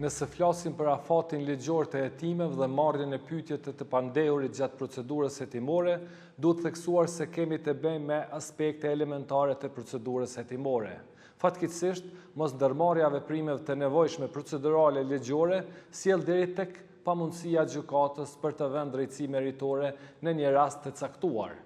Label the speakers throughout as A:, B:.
A: Nëse flasim për afatin ligjor të hetimeve dhe marrjen në pyetje të të pandehurit gjatë procedurës hetimore, duhet theksuar se kemi të bëjmë me aspekte elementare të procedurës hetimore. Fatkeqësisht, mosndërmarrja e veprimeve të nevojshme procedurale ligjore sjell deri tek pamundësia e gjykatës për të dhënë drejtësi meritore në një rast të caktuar.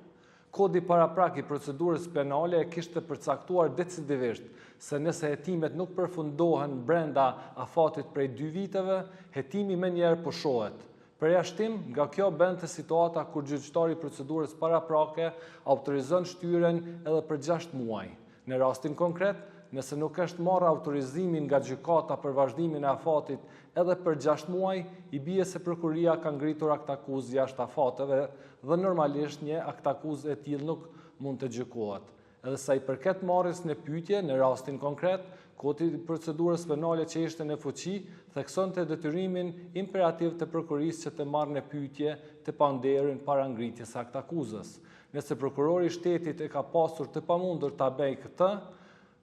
A: Kodi paraprak i procedurës penale e kishte përcaktuar decidivisht se nëse hetimet nuk përfundohen brenda afatit prej dy viteve, hetimi menjëherë pushohet. Përjashtim nga kjo bënte situata kur gjyqtari i procedurës paraprake autorizon shtyrjen edhe për 6 muaj. Në rastin konkret, nëse nuk është marrë autorizimi nga gjykata për vazhdimin e afatit edhe për 6 muaj, i bie se prokuroria ka ngritur aktakuzë jashtë afateve dhe normalisht një aktakuzë e tillë nuk mund të gjykohet. Edhe sa i përket marrjes në pyetje, në rastin konkret, Kodi i procedurës penale që ishte në fuqi, theksonte detyrimin imperativ të prokurorisë që të marrë në pyetje të pandehurin para ngritjes së aktakuzës. Nëse prokurori i shtetit e ka pasur të pamundur ta bëjë këtë,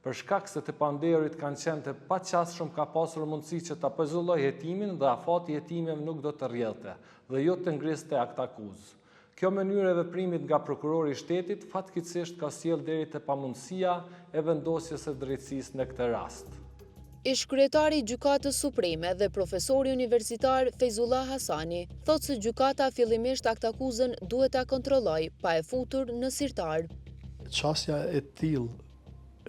A: për shkak se të pandehurit kanë qenë të paqasshëm ka pasur mundësi që ta pezullojë hetimin dhe afati i hetimeve nuk do të rrjedhte dhe jo të ngriste aktakuzë. Kjo mënyrë e veprimit nga prokurori i shtetit fatkeqësisht ka sjellë deri te pamundësia e vendosjes së drejtësisë në këtë rast.
B: Ish-kryetari i Gjykatës Supreme dhe profesori universitar Fejzullah Hasani, thotë se gjykata fillimisht aktakuzën duhet ta kontrollojë pa e futur në sirtar.
C: Qasja e tillë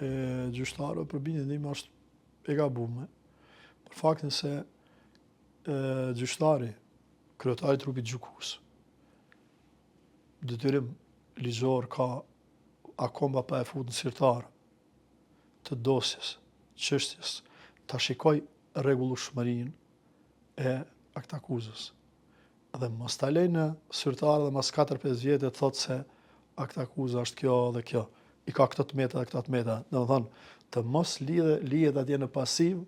C: e gjyqtarëve për bindjen time është e gabume, për faktin se gjyqtari, kryetari i trupit gjykues, detyrim ligjor ka akoma pa e fut në sirtar të dosjes, çështjes, ta shikoj rregullueshmërinë e aktakuzës. Dhe mos ta lejë në sirtar dhe mas 4-5 vjetë të thotë se aktakuza është kjo dhe kjo. I ka këto të meta dhe këto të meta. Domethënë, të mos lidhe, lihet atje në pasiv,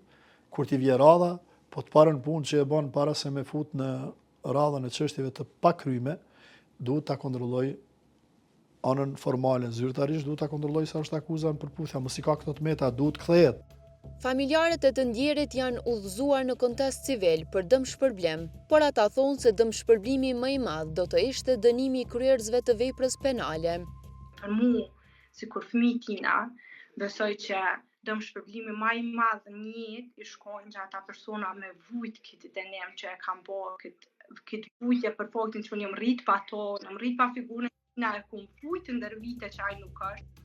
C: kur t'i vje radha, po të parën punë që e bën para se me fut në radhën e çështjeve të pakryme, duhet ta kontrolloj anën formale, zyrtarisht duhet ta kontrolloj sa është akuza në përputhje, mos i ka këto të meta, duhet kthehet.
B: Familjarët e të ndjerit janë udhëzuar në kontest civil për dëmshpërblim, por ata thonë se dëmshpërblimi më i madh do të ishte dënimi i kryerësve të veprës penale.
D: Për mu, sikur fëmijë tina, besoj që dëmshpërblimi ma i madh në jetë ish kon që ata persona me vujt këtë dënim që e kam bo, këtë këtë vujtje për faktin që unë jam rrit pa to, jam rrit pa figurën na e kum vujt ndër vite që ai nuk është.